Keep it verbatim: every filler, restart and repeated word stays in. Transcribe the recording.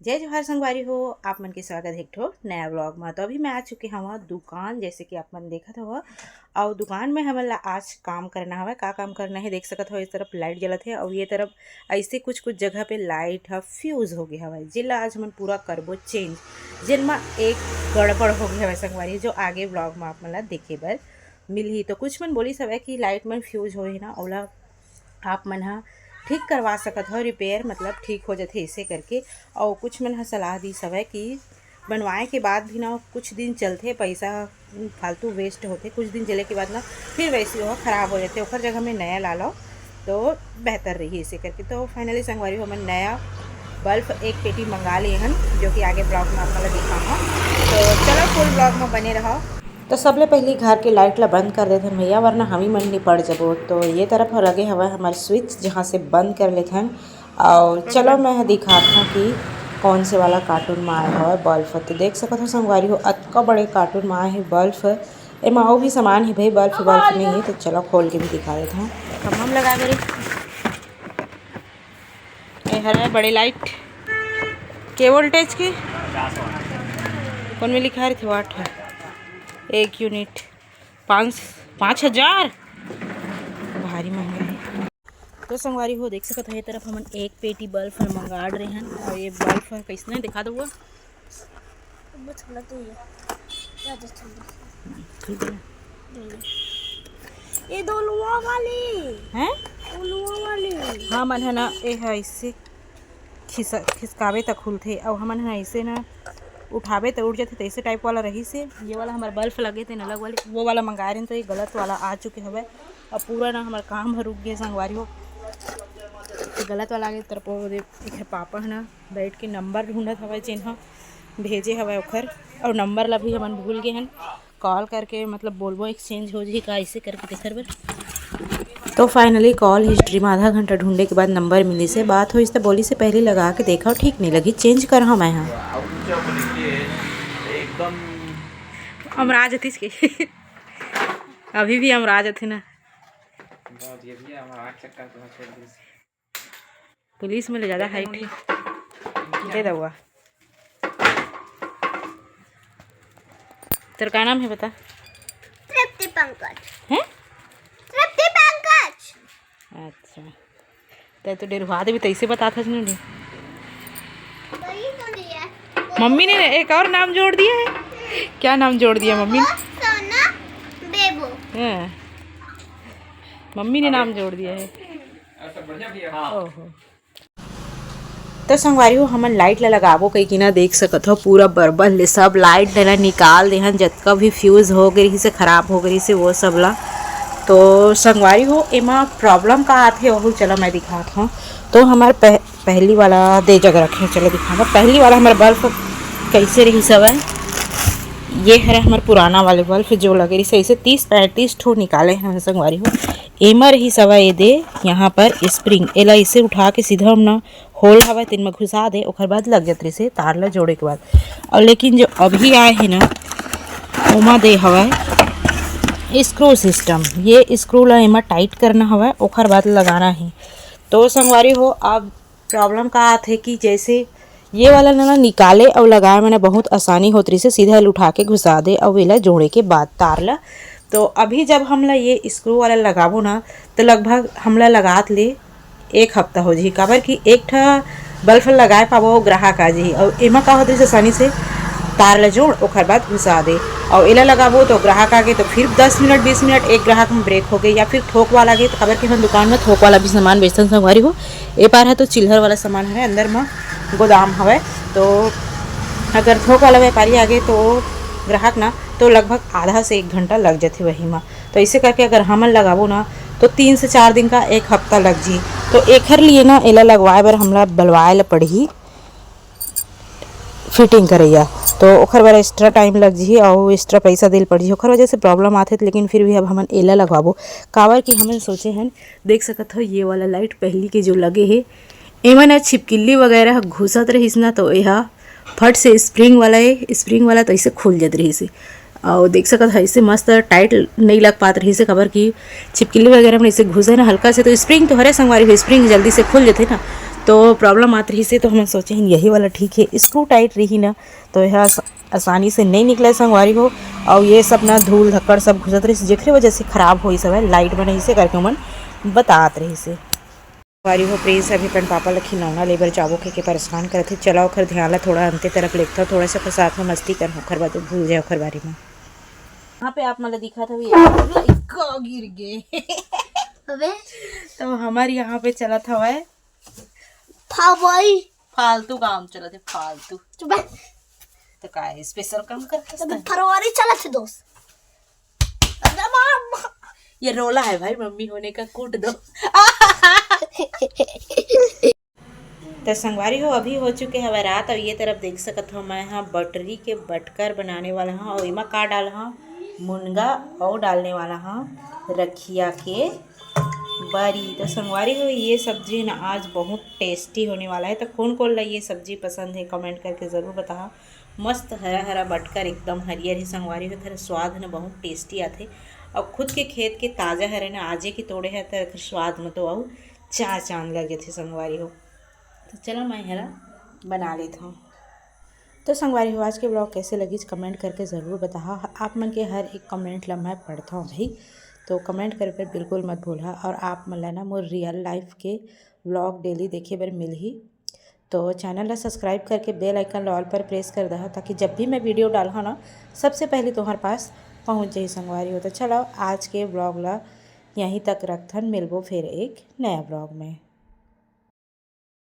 जय जोहार संगवारी हो, आप मन के स्वागत हे एक ठो नया व्लॉग में। तो अभी मैं आ चुके हवा दुकान, जैसे कि आप मन देखत हवा। और दुकान में हमन ला आज काम करना हवय। का काम करना है देख सकत हो, इस तरफ लाइट जलत है और ये तरफ ऐसे कुछ कुछ जगह पे लाइट ह फ्यूज हो गया हवय, जेला आज हमन पूरा करबो चेंज, जेन म एक गड़बड़ हो गया हवय संगवारी, जो आगे व्लॉग में आप मन ला देखे बर मिलही। तो कुछ मन बोलिस हवय कि लाइट मन फ्यूज होए ना, ओला आप मन ह ठीक करवा सकत हो, रिपेयर मतलब ठीक हो जथे ऐसे करके। और कुछ मन ह सलाह दिस हवय कि बनवाए के बाद भी ना कुछ दिन चलथे, पैसा फालतू वेस्ट होथे, कुछ दिन जले के बाद ना फिर वैसे वो खराब हो जाते, ओकर जगह में नया ला लो तो बेहतर रही ऐसे करके। तो फाइनली संगवारी हो, हमन नया बल्ब एक पेटी मंगा लिए हन, जो कि आगे ब्लॉग में आप मन ला दिखाऊंगा। तो चलो फुल ब्लॉग में बने रहो। तो सबले पहली घर के लाइट ला बंद कर देथन भैया, वरना हम ही मन निपट जबो। तो ये तरफ लगे हवय हमार स्विच, जहाँ से बंद कर लेथन। और चलो मैं ह दिखात हूँ कि कौन से वाला कार्टून में आए हवय बल्ब। तो देख सकत हो संगवारी हो, अतका बड़े कार्टून में आए हे बल्ब। एमा अउ भी सामान हे भाई, बल्ब बल्ब नहीं है, तो चलो खोल के भी दिखा देत हूँ। खम्भा में लगा मेरे। ये हरे बड़े लाइट के वोल्टेज की कौन में लिखा रही थी, वाट है एक यूनिट पाँच पाँच हजार, भारी महंगा है। तो संगवारी हो, देख सकत हो, ये तरफ हमन एक पेटी बल्ब ह मंगा रहे हन। और ये बल्ब ह कैसने दिखा दो वो। बहुत ठंडा तो ये। क्या तो ठंडा। ठीक है। ये दो लुआ वाली। हैं? दो लुआ वाली। हाँ, मन है ना, ये है इससे खिस-, खिसकावे त खुलथे, अउ हमन ह ऐसे ना उठावे त उड़ जाथे, त ऐसे टाइप वाला रहिस हे। ये वाला हमर बल्ब लगे थे अलग वाले, वो वाला मंगाए रहे, तो ये गलत वाला आ चुके हवे। अब पूरा ना हमर काम ह रुक गए संगवारी हो। ये गलत वाला आगे तरफ वो दे, एकर पापा ह ना बैठ के नंबर ढूंढत हवय, जेन ह भेजे हवय ओखर, और नंबर ला भी हमन भूल गए हन। कॉल करके मतलब बोलबो, एक्सचेंज हो जाही का, ऐसे करके देख बर। तो फाइनली कॉल हिस्ट्री में आधा घंटा ढूंढे के बाद नंबर मिलिस हे। बात होइस त बोलिस हे, "पहली लगा के देखा, ठीक नहीं लगी, चेंज करहा मैं हा।" एकदम अमराज हतिस के। अभी भी अमराज हथे ना। बहुत ये भी है, हमारा आठ चक्कर तो छोड़ दिस। पुलिस में ले ज्यादा हाइट है। दे दे हुआ। तेरा का नाम है, बता। तृप्ति पंकज। हैं? तृप्ति पंकज। अच्छा, ते तो डेरवा देवी, तैसे बता था नहीं। वही तो नहीं है। मम्मी ने एक और नाम जोड़ दिया है। क्या नाम जोड़ दिया मम्मी ने? सोना बेबो। हाँ। मम्मी ने नाम जोड़ दिया है। ओहो। तो संगवारी हो, हमन लाइट ला लगाबो कहिके ना, देख सकत हो पूरा बरबस ले सब लाइट ला निकाल देहन, जतका भी फ्यूज हो गए रहिसे, खराब हो गए रहिसे, वो सब ला। तो संगवारी हो, एमा प्रॉब्लम का आथे, वहू चला मैं दिखात हूँ। तो हमार पह-, पहली वाला दे जग रखे, चलो दिखाबो। पहली वाला हमार बल्ब कैसे रहिस हवय, ये हरे हमार पुराना वाले बल्ब जो लगे रहिसे, ऐसे तीस पैंतीस ठो निकाले हैं संगवारी हो। एमा रहिस हवय ये दे, यहाँ पर स्प्रिंग, एला इसे उठा के सीधा हम ना होल हवय, तेन म घुसा दे, ओकर बाद लग जात रहिसे तार ला जोड़े के बाद। और लेकिन जो अभी आए हे ना, ओमा दे हवय स्क्रू सिस्टम। ये स्क्रू ला एमा टाइट करना हवय, ओकर बाद लगाना हे। तो संगवारी हो, अब प्रॉब्लम का आथे कि जैसे ये वाला ना निकाले और लगाए में ना बहुत आसानी होत रहिसे, सीधा एला उठा के घुसा दे और एला जोड़े के बाद तार ला। तो अभी जब हमला ये स्क्रू वाला लगाबो ना, तो लगभग हमला लगात ले एक हफ्ता हो जही, काबर कि एक ठा बल्ब लगाए पाबो, ग्राहक आ जही। और एमा का होत रहिसे, आसानी से तार ला जोड़, ओकर बाद घुसा दे। और एला लगाबो तो ग्राहक आगे तो फिर दस मिनट, बीस मिनट एक ग्राहक में ब्रेक हो गए, या फिर थोक वाला आगे, तो काबर कि हमन दुकान में थोक वाला भी सामान बेचथन संगवारी हो। ए पार है तो चिल्हर वाला सामान हवे, अंदर में गोदाम हवे। तो अगर थोक वाला व्यापारी आगे तो ग्राहक ना, तो लगभग आधा से एक घंटा लग जाथे वही में। तो ऐसे करके अगर हमन लगाबो ना, तो तीन से चार दिन का एक हफ्ता लग जी। तो एखर लिए ना, एला लगवाए बर हमला बलवाए ला पड़ही फिटिंग करैया, तो ओखर बर एक्स्ट्रा टाइम लग जही और एक्स्ट्रा पैसा देल पड़ जही, ओखर वजह से प्रॉब्लम आथे। लेकिन फिर भी अब हमन एला लगवाबो, काबर कि हमन सोचे हन, देख सकत हो ये वाला लाइट पहली के जो लगे हे, एमन ह छिपकिल्ली वगैरह घुसत रहिस ना, तो एहा फट से स्प्रिंग वाला ए, स्प्रिंग वाला तो ऐसे खुल जात रहिस हे। और देख सकत हो, ऐसे मस्त टाइट नहीं लग पात रहिस हे, काबर कि छिपकिली वगैरह में ऐसे घुसे ना हल्का से, तो स्प्रिंग तो हरे संगवारी हो, स्प्रिंग जल्दी से खुल जाथे ना। तो प्रॉब्लम आत रहिस हे, तो हमन सोचे हन यही वाला ठीक हे, स्क्रू टाइट रही ना, तो यह आस-, आसानी से नहीं निकले संगवारी हो। और ये सब ना धूल धक्कड़ सब घुसत रहिस, जेकरे वजह से खराब होइस हवय, लाइट बनइस हे करके हमन बतात रहिस हे। संगवारी हो, प्रिंस अभी अपन पापा ल खिलौना लेबर जाबो कहिके परेशान करत हे। चला ओखर ध्यान ल थोड़ा अंते तरफ लेगथव, थोड़ा सा ओखर साथ में मस्ती करहूं, ओखर बाद वो भूल जाए ओखर बारे में। यहाँ पे आप मन ल दिखत हवे, ये लइका गिर गे। अबे। तो हमर यहाँ पे चलत हवय फवाई। फालतू काम चलत हे, फालतू। चुप बे। तो का स्पेशल काम करत हस अबे तैं? फरवरी चलत हे दोस्त। अरे माँ, माँ। ये रोला है भाई, मम्मी होने का कूट दो। तो संगवारी हो, अभी हो चुके हवय रात। और ये तरफ देख सकत हो, मैं हाँ बटरी के बटकर बनाने वाला हाँ, और एमा का डाल हाँ, मुनगा, और डालने वाला हाँ रखिया के बरी। तो संगवारी हो, ये सब्जी ना आज बहुत टेस्टी होने वाला है। तो कौन कौन ला ये सब्जी पसंद है, कमेंट करके ज़रूर बताओ। मस्त हरा हरा बटकर, एकदम हरियर ही संगवारी हो, एखर स्वाद ना बहुत टेस्टी आथे। और खुद के खेत के ताज़ा हरे ना, आजे के तोड़े है, तो एखर स्वाद में तो अउ चार चांद लगे थे संगवारी हो। तो चलो, मैं हरा बना लेता हूँ। तो संगवारी हो, आज के ब्लॉग कैसे लगिस, कमेंट करके ज़रूर बताहा। आप मन के हर एक कमेंट ला मैं पढ़ता हूँ भाई, तो कमेंट करे पर बिल्कुल मत भूलहा। और आप मन ला ना मोर रियल लाइफ के ब्लॉग डेली देखे बर मिलही। तो चैनल ला सब्सक्राइब करके बेल आइकन ला ऑल पर प्रेस कर दहा, ताकि जब भी मैं वीडियो डालहा ना, सबसे पहले तुम्हारे पास पहुँच जाही संगवारी हो। तो चलो, आज के ब्लॉग ला यहीं तक रखथन, मिलबो फिर एक नया ब्लॉग में।